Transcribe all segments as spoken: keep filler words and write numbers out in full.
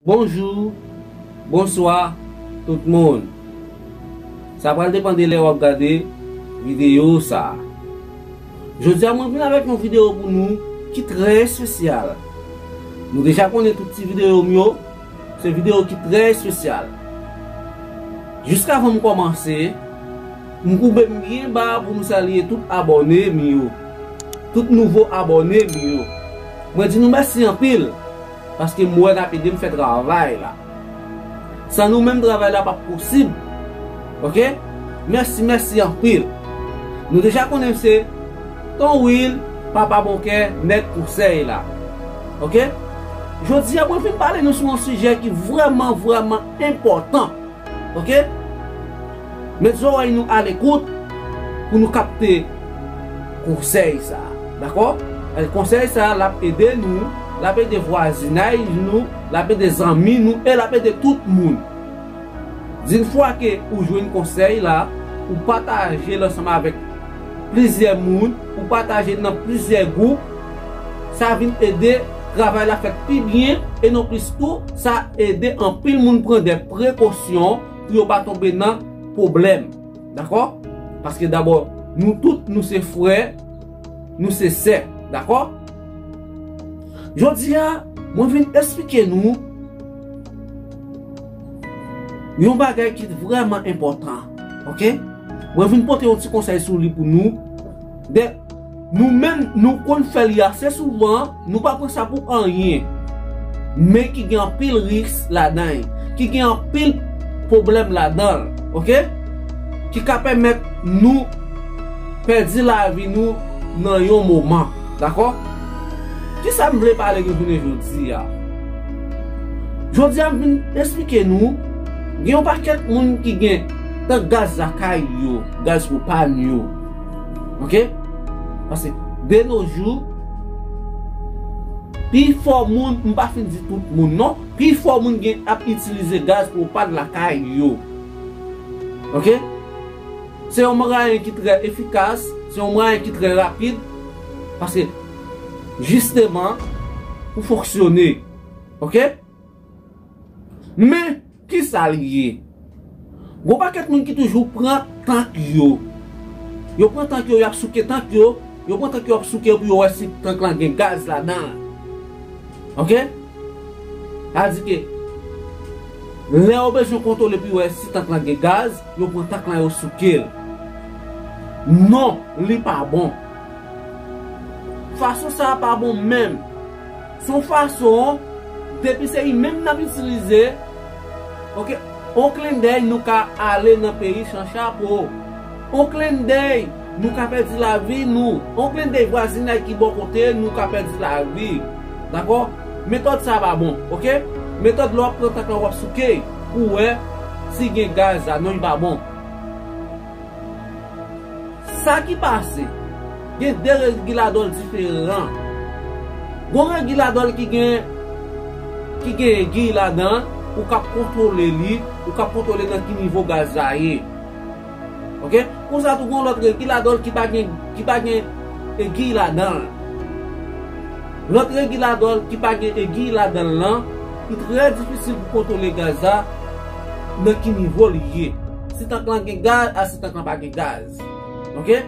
Bonjou, bonswa, tout moun. Sa pral depann de lè w ap gade videyo sa a. Jodi a, mwen vin avèk yon videyo pou nou ki trè espesyal. Nou deja konnen tout ti videyo m yo, se videyo ki trè espesyal. Jiskavan m kòmanse, m koube m byen ba pou m salye tout abòne m yo, tout nouvo abòne m yo. Mwen di nou mèsi anpil. Paske m wè n ap ede m fè travay la. San nou menm, travay la p ap posib. Oke? Mèsi, mèsi anpil. Nou deja konnen se Ton Will, papa bon kè, nèg konsèy la. Oke? Jodi a, mwen vin pale nou sou yon sijè ki vrèman, vrèman enpòtan. Oke? Met zòrèy nou alekout pou nou kapte konsèy sa a. Dakò? E konsèy sa a, l ap ede nou, l ap ede vwazinay nou, l ap ede zanmi nou, e l ap ede tout moun. Din fwa ke ou jwenn konsèy la, ou pataje l ansanm avèk plizyè moun, ou pataje l nan plizyè gwoup, sa vin ede travay la fèt pi byen, e non plis tou, sa ede anpil moun pran de prekosyon pou yo pa tonbe nan pwoblèm. Dakò? Paske dabò, nou tout, nou se frè, nou se sè. Dakò? Jodi a, mwen vin esplike nou yon bagay ki vrèman enpòtan. Oke? Mwen vin pote yon ti konsèy sou li pou nou. De, nou menm, nou konn fè li ase souvan, nou pa pran sa pou anyen. Men ki gen anpil risk ladan l, ki gen anpil pwoblèm ladan l, oke? Ki ka pèmèt nou pèdi lavi nou nan yon moman, dakò? Kisa m vle pale nou jounen jodi a? Jodi a, m vin esplike nou, gen yon pakèt moun ki gen tank gaz lakay yo, gaz pwopàn yo. Oke? Paske, de nos jours, pifò moun, m pa fin di tout moun non, pifò moun gen ap itilize gaz pwopàn lakay yo. Oke? Se yon mwayen ki trè efikas, se yon mwayen ki trè rapid, paske, jisteman, pou fonksyone. Oke? Men, kisa l ye? Gon pakèt moun ki toujou pran tank yo. Yo pran tank yo, y ap souke tank yo. Yo pran tank yo, y ap souke yo pou yo wè si tank lan gen gaz ladan l. Oke? Sa di ke lè yo bezwen kontwole pou yo wè si tank lan gen gaz, yo pran tank lan, yo souke l. Non, li pa bon. Fason sa a pa bon menm. Se yon fason, depi se li menm n ap itilize, oke, on klendèy nou ka ale nan peyi san chapo. On klendèy nou ka pèdi lavi nou. On klendèy vwazinay ki bò kote nou ka pèdi lavi. Dakò? Metòd sa a pa bon, oke? Metòd lè w ap pran tank lan w ap souke pou wè si gen gaz la, non, li pa bon. Sa ki pase, gen de regiladò diferan. Gon regiladò ki gen, ki gen egiy ladan l, ou k ap kontwole li, ou k ap kontwole nan ki nivo gaz la ye. Oke? Konsa tou gon lòt regiladò ki pa gen, ki pa gen egiy ladan l. Lòt regiladò ki pa gen egiy ladan l lan, li trè difisil pou kontwole gaz la nan ki nivo li ye. Si tank lan gen gaz, a si tank lan pa gen gaz. Oke?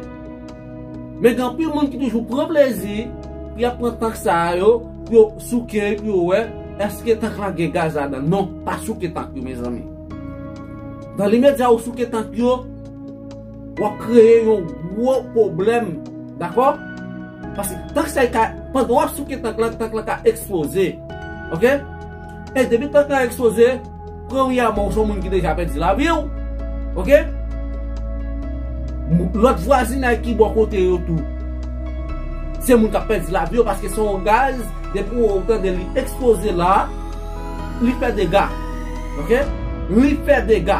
Men gen anpil moun ki toujou pran plezi pou y ap pran tank sa a yo, pou yo souke, pou yo wè èske tank lan gen gaz ladan l. Non, pa souke tank yo, mezanmi. Dans l'immédiat, ou souke tank yo, w ap kreye yon gwo pwoblèm. Dakò? Paske tank sa ka, pandan w ap souke tank lan, tank lan ka eksploze. Oke? E depi tank lan eksploze, premyèman, ou se yon moun ki deja pèdi lavi w. Oke? Lòt vwazinay ki bò kote yo tou, se moun k ap pèdi lavi yo paske se yon gaz, depi w tande li eksploze la, li fè dega. Oke? Li fè dega.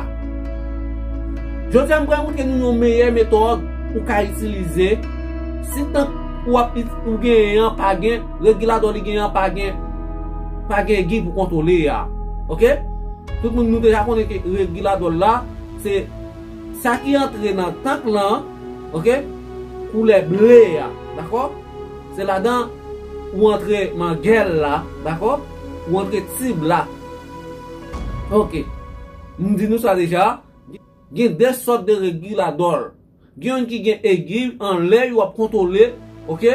Jodi a, m pral montre nou yon meyè metòd ou ka itilize. Si tank ou ap it-, ou genyen an pa gen, regiladò li genyen an pa gen, pa gen egiy pou kontwole a. Oke? Tout moun nou deja konnen ke regiladò la, se sa ki antre nan tank lan, oke? Koulè ble a, dakò? Se ladan ou antre mangèl la, dakò? Ou antre tib la. Ok. M di nou sa deja. Gen de sòt de regiladòl. Gen youn ki gen egi anlè, w ap kontwole, ok?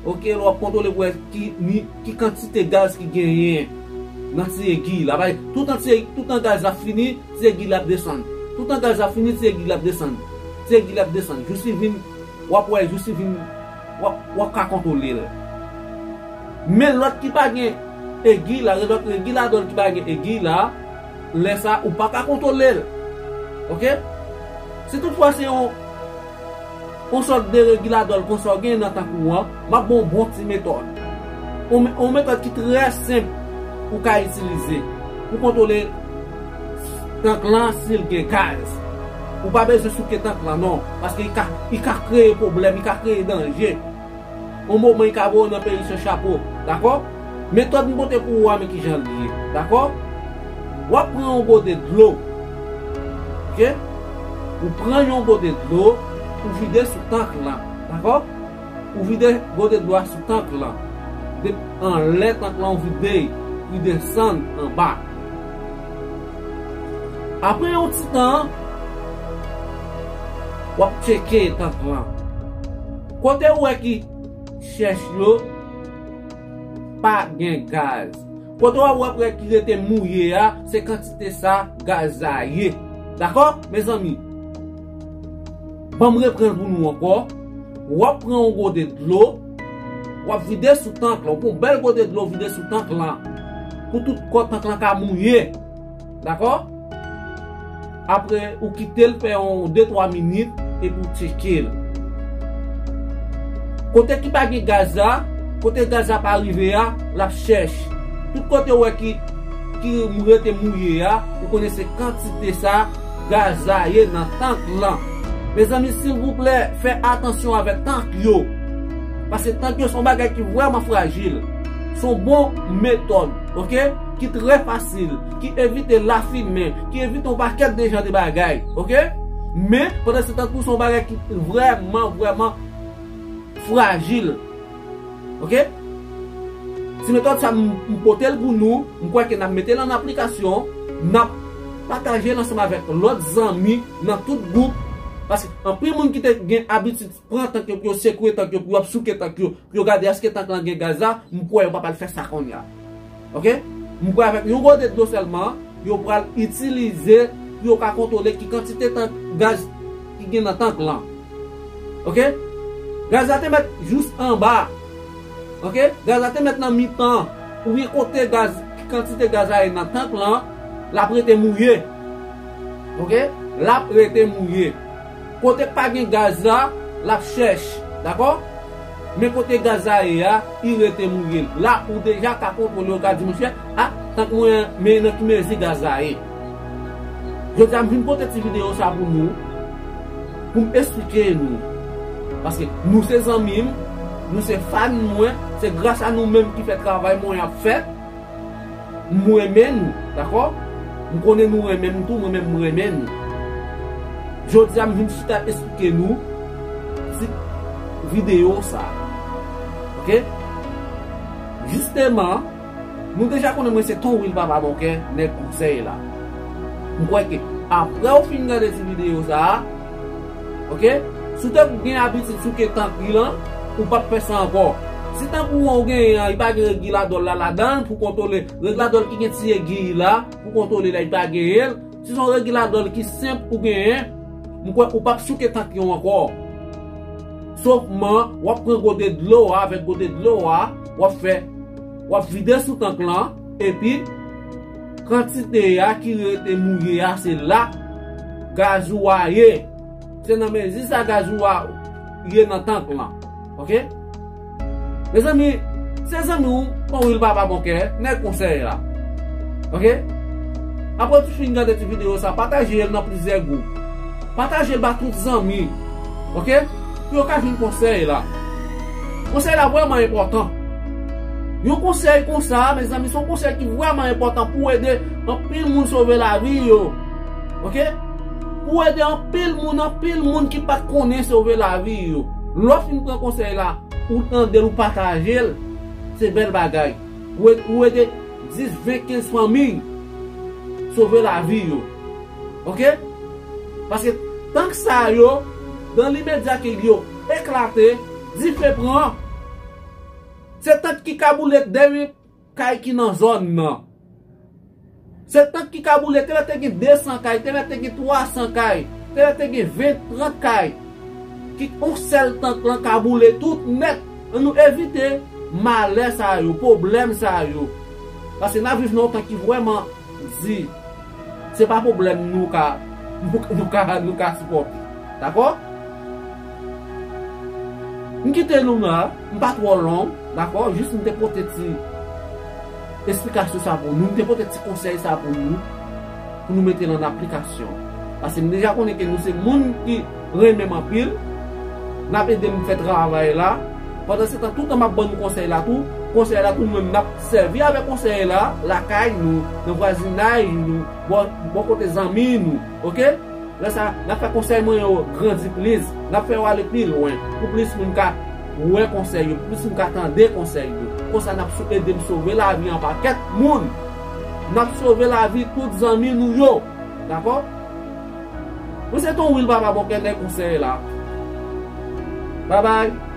Ok, w ap kontwole pou wè ki, ni, ki kantite gaz ki genyen nan ti egi la. Bay, toutan ti, toutan gaz la fini, ti egi la ap desann. Toutan gaz la fini, ti egi la ap desann. Ti egi la ap desann. Jis li vin, w ap wè, jis li vin, w ap, w ap ka kontwole l. Men lòt ki pa gen egi la, lòt regiladòl ki pa gen egi la, lè sa ou pa ka kontwole l. Ok? Si toutfwa se yon, yon sòt de regiladòl konsa w gen nan tank ou an, m ap ba w yon bon ti metòd. Yon, yon metòd ki trè senp ou ka itilize pou kontwole tank lan si l gen gaz. Ou pa bezwen souke tank lan non, paske li ka, li ka kreye pwoblèm, li ka kreye danje. Yon moman li ka voye w nan peyi san chapo, dakò? Metòd m pote pou ou a, men kijan l ye, dakò? W ap pran yon gode dlo, ok? Ou pran yon gode dlo, ou vide sou tank lan, dakò? Ou vide gode dlo a sou tank lan. De, anlè tank lan, ou vide, li desann anba. Apre yon ti tan, w ap tcheke tank lan. Kote ou wè ki chèch yo pa gen gaz. Kote w ap wè ki rete mouye a, se kantite sa gaz la ye. Dakò, mezanmi? Ban m reprann pou nou ankò. W ap pran yon gode dlo, w ap vide sou tank lan. Ou pran yon bèl gode dlo, vide sou tank lan. Pou tout kò tank lan ka mouye. Dakò? Apre, ou kite l fè yon de twa minit, epi ou tcheke l. Kote ki pa gen gaz la, kote gaz la pa rive a, l ap chèch. Tout kote ou wè ki, ki rete mouye a, ou konnen se kantite sa gaz la ye nan tank lan. Mezanmi, silvouplè, fè atansyon avèk tank yo. Paske tank yo se yon bagay ki vrèman frajil. Se yon bon metòd, ok? Ki trè fasil, ki evite lafimen, ki evite yon pakèt de jan de bagay, ok? Men, pandan se tan tou, se yon bagay ki vrèman, vrèman frajil, ok? Ti metòd sa, m, m pote l pou nou, m kwè ke n ap mete l an aplikasyon, n ap pataje l ansanm avèk lòt zanmi nan tout gwoup, paske anpil moun ki te gen abitid pran tank yo, pou yo sekwe tank yo, pou yo ap souke tank yo, pou yo gade èske tank lan gen gaz la, m kwè yo pa pral fè sa kounye a. Ok? M kwè avèk yon gode dlo sèlman, yo pral itilize pou yo ka kontwole ki kantite tank gaz ki gen nan tank lan. Ok? Gaz la te mèt jis anba. Ok? Gaz la te mèt nan mitan. Oubyen kote gaz, ki kantite gaz la ye nan tank lan, l ap rete mouye. Ok? L ap rete mouye. Kote k pa gen gaz la, l ap chèch. Dakò? Men kote gaz la ye a, li rete mouye. La, ou deja ka kontwole, ou ka di, monchè, a, tank mwen, men nan ki mezi gaz la ye. Jodi a, m vin pote ti videyo sa pou nou, pou m esplike nou. Paske nou se zanmi m, nou se fan mwen, se gras a nou menm ki fè travay mwen ap fè. M renmen nou, dakò? M konnen nou renmen m tou, mwen menm m renmen nou. Jodi a, m vin chita esplike nou ti videyo sa. Ok? Jisteman, nou deja konnen mwen se Ton Will Papa Bòkè, nèg konsèy la. M kwè ke apre w fin gade ti videyo sa a, ok, si w te gen abitid souke tank li lan, ou p ap fè sa ankò. Si tank ou an ou genyen an, li pa gen regiladò la ladan l pou kontwole, regiladò ki gen ti egiy la pou kontwole la, li pa genyen l. Si se yon regiladò ki senp ou genyen, m kwè ou p ap souke tank yo ankò. Sofman, w ap pran gode dlo a, avèk gode dlo a, w ap fè, w ap vide sou tank lan, epi kantite a ki rete mouye a, se la gaz ou a ye. Se nan mezi sa gaz ou a ye nan tank lan. Ok? Mezanmi, se zanmi w, Ton Will Papa Bòkè, nèg konsèy la. Ok? Apre w fin gade ti videyo sa, pataje l nan plizyè gwoup. Pataje l ba tout zanmi. Ok? Pou yo ka jwenn konsèy la. Konsèy la vrèman enpòtan. Yon konsèy konsa, mezanmi, se yon konsèy ki vrèman enpòtan pou ede anpil moun sove lavi yo. Ok? Pou ede anpil moun, anpil moun ki pa t konnen sove lavi yo. Lè w fin pran konsèy la, ou tande l, ou pataje l, se bèl bagay. Ou ede, ou ede dis, ven, kenz fanmi. sove lavi yo. Oke? Paske tank sa yo, dan limedya ke yo eklate, dife pran. Se tank ki ka boule dèyè kay ki nan zòn nan. Se tank ki ka boule, te lè te gen de san kay, te lè te gen twa san kay, te lè te gen ven, trant kay. Ki yon sèl tank lan ka boule tout nèt. Ann nou evite malè sa yo, pwoblèm sa yo. Paske n ap viv nan yon tan ki vrèman di, se pa pwoblèm nou ka, nou, nou ka, nou ka sipòte. Dakò? M kite nou la, m pa twò long, dakò? Jis m te pote ti esplikasyon sa pou nou, m te pote ti konsèy sa pou nou, pou nou mete l an aplikasyon. Paske m deja konnen ke nou se moun ki renmen m anpil, n ap ede m fè travay la. Pandan se tan, toutan m ap ban nou konsèy la tou, konsèy la tou, nou menm n ap sèvi avèk konsèy la lakay nou, nan vwazinay nou, bò, bò kote zanmi nou, oke? Lè sa, n ap fè konsèy mwen yo grandi plis, n ap fè yo ale pi lwen, pou plis moun ka wè konsèy yo, pou plis moun ka tande konsèy yo. Konsa, n ap so-, ede m sove lavi an pakèt moun. N ap sove lavi tout zanmi nou yo. Dakò? Mwen se Ton Wil Papa Bòkè nan konsèy la. Babay.